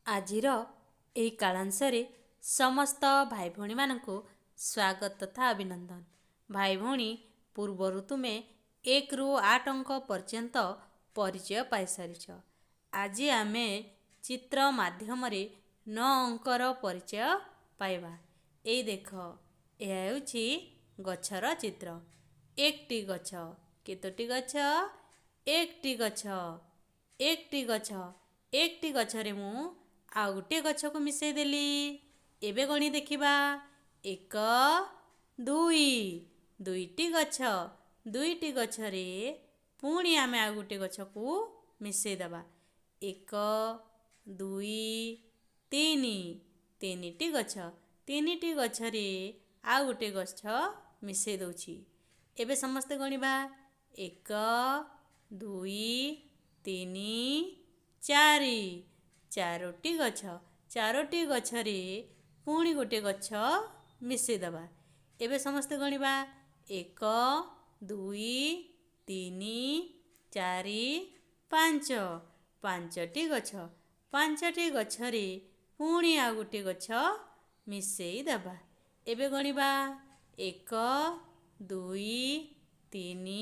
ଆଜିର ଏହି କାଳାଂଶରେ ସମସ୍ତ ଭାଇ ଭଉଣୀମାନଙ୍କୁ ସ୍ୱାଗତ ତଥା ଅଭିନନ୍ଦନ। ଭାଇ ଭଉଣୀ, ପୂର୍ବରୁ ତୁମେ 1ରୁ 8 ଅଙ୍କ ପର୍ଯ୍ୟନ୍ତ ପରିଚୟ ପାଇସାରିଛ। ଆଜି ଆମେ ଚିତ୍ର ମାଧ୍ୟମରେ 9 ଅଙ୍କର ପରିଚୟ ପାଇବା। ଏଇ ଦେଖ, ଏହା ହେଉଛି ଗଛର ଚିତ୍ର। 1ଟି ଗଛ। କେତୋଟି ଗଛ? 1ଟି ଗଛ। 1ଟି ଗଛ। 1ଟି ଗଛରେ ମୁଁ ଆଉ ଗୋଟିଏ ଗଛକୁ ମିଶାଇ ଦେଲି। ଏବେ ଗଣି ଦେଖିବା। 1, 2, 2ଟି ଗଛ। 2ଟି ଗଛରେ ପୁଣି ଆମେ ଆଉ ଗୋଟିଏ ଗଛକୁ ମିଶାଇ ଦେବା। 1, 2, 3, 3ଟି ଗଛ। 3ଟି ଗଛରେ ଆଉ ଗୋଟିଏ ଗଛ ମିଶାଇ ଦେଉଛି। ଏବେ ସମସ୍ତେ ଗଣିବା। 1, 2, 3, 4, 4ଟି ଗଛ। 4ଟି ଗଛରେ ପୁଣି ଗୋଟିଏ ଗଛ ମିଶାଇ ଦେବା। ଏବେ ସମସ୍ତେ ଗଣିବା। 1, 2, 3, 4, 5, 5ଟି ଗଛ। 5ଟି ଗଛରେ ପୁଣି ଆଉ ଗୋଟିଏ ଗଛ ମିଶାଇ ଦେବା। ଏବେ ଗଣିବା। 1, 2, 3,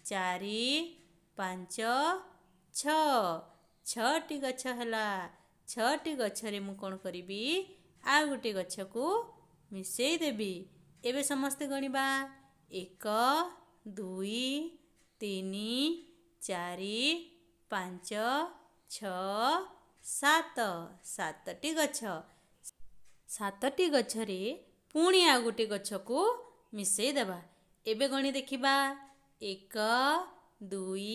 4, 5, 6, 6ଟି ଗଛ ହେଲା। 6ଟି ଗଛରେ ମୁଁ କ'ଣ କରିବି? ଆଉ ଗୋଟିଏ ଗଛକୁ ମିଶାଇ ଦେବି। ଏବେ ସମସ୍ତେ ଗଣିବା। 1, 2, 3, 4, 5, 6, 7, 7ଟି ଗଛ। 7ଟି ଗଛରେ ପୁଣି ଆଉ ଗୋଟିଏ ଗଛକୁ ମିଶାଇ ଦେବା। ଏବେ ଗଣି ଦେଖିବା। 1, 2,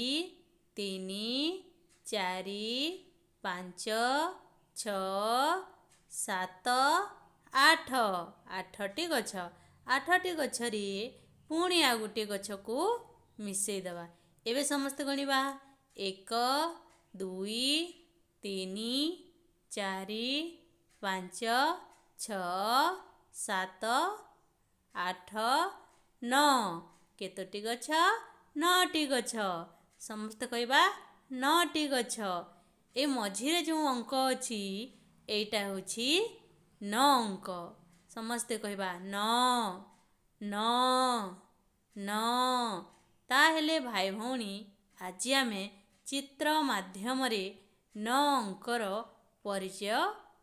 3, 4, 5, 6, 7, 8, 8ଟି ଗଛ। 8ଟି ଗଛରେ ପୁଣି ଆଉ ଗୋଟିଏ ଗଛକୁ ମିଶାଇ ଦେବା। ଏବେ ସମସ୍ତେ ଗଣିବା। 1, 2, 3, 4, 5, 6, 7, 8, 9। କେତୋଟି ଗଛ? 9ଟି ଗଛ। ସମସ୍ତେ କହିବା, 9ଟି ଗଛ। ଏ ମଝିରେ ଯେଉଁ ଅଙ୍କ ଅଛି, ଏଇଟା ହେଉଛି 9 ଅଙ୍କ। ସମସ୍ତେ କହିବା, 9, 9, 9। ତାହେଲେ ଭାଇ ଭଉଣୀ, ଆଜି ଆମେ ଚିତ୍ର ମାଧ୍ୟମରେ 9 ଅଙ୍କର ପରିଚୟ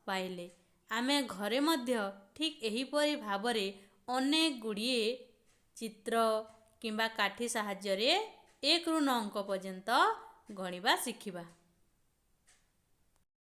ପାଇଲେ। ଆମେ ଘରେ ମଧ୍ୟ ଠିକ୍ ଏହିପରି ଭାବରେ ଅନେକ ଗୁଡ଼ିଏ ଚିତ୍ର କିମ୍ବା କାଠି ସାହାଯ୍ୟରେ 1ରୁ 9 ଅଙ୍କ ପର୍ଯ୍ୟନ୍ତ ଗଣିବା ଶିଖିବା।